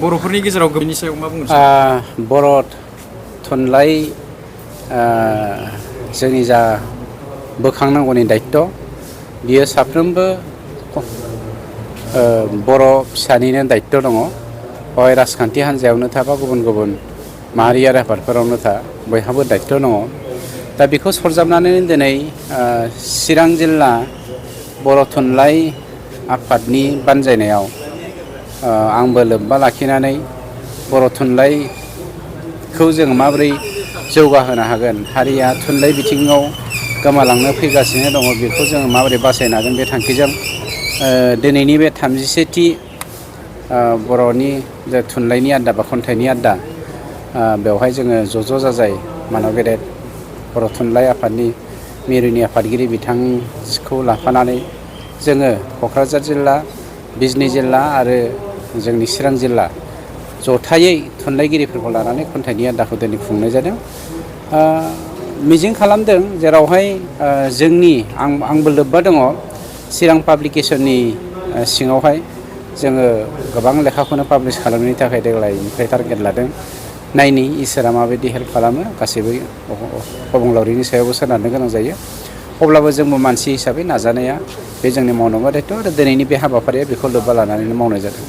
बर'फोरनि गेजेराव बेनि सायाव मा बुंगोन? बर' थुनलाइ जोंनि जा बोखांनांगौनि दायित्व बियो साफ्रोमबो बर' फिसानिनो दायित्व दङ। हय राजखान्थि हान्जायावनो था बा गुबुन गुबुन माहारियारि आफादफोरावनो था बयहाबो दायित्व दङ। दा बेखौ सरजाबनानै दिनै चिरां जिल्ला बर' थुनलाइ आफादनि बानजायनायाव आंबो लोब्बा लाखिनानै बर' थुनलाइखौ जों माबोरै जौगाहोनो हागोन, हारिया थुनलाइ बिथिङाव गोमालांनो फैगासिनो दङ, बेखौ जोङो माबोरै बासायनो हागोन बे थांखिजों दिनैनि बे 37थि बर'नि जे थुनलाइनि आड्डा बा खन्थाइनि आड्डा बेवहाय जोङो ज' जाजाय मानव गेदेर बर' थुनलाइ आफादनि मिरुनि आफादगिरि बिथांखौ लाफानानै जोङो क'क्राझार जिल्ला, बिजनी जिल्ला आरो जोंनि चिरां जिल्ला जथायै थुनलाइगिरिफोरखौ लानानै खन्थाइनि आड्डाखौ दिनै खुंनाय जादों। मिजिं खालामदों जेरावहाय आंबो लोब्बा दङ चिरां पाब्लिकेसननि सिङावहाय जोङो गोबां लेखाखौनो पाब्लिश खालामनायनि थाखाय देग्लायनिफ्राय टारगेट लादों। नायनि इसोरा माबायदि हेल्प खालामो, गासैबो अबंलावरिनि सायावबो सोनारनो गोनां जायो। अब्लाबो जोंबो मानसि हिसाबै नाजानाया बे जोंनि मावनांगौ दायित्व आरो दिनैनि बे हाबाफारिया बेखौ लोब्बा लानानैनो मावनाय जादों।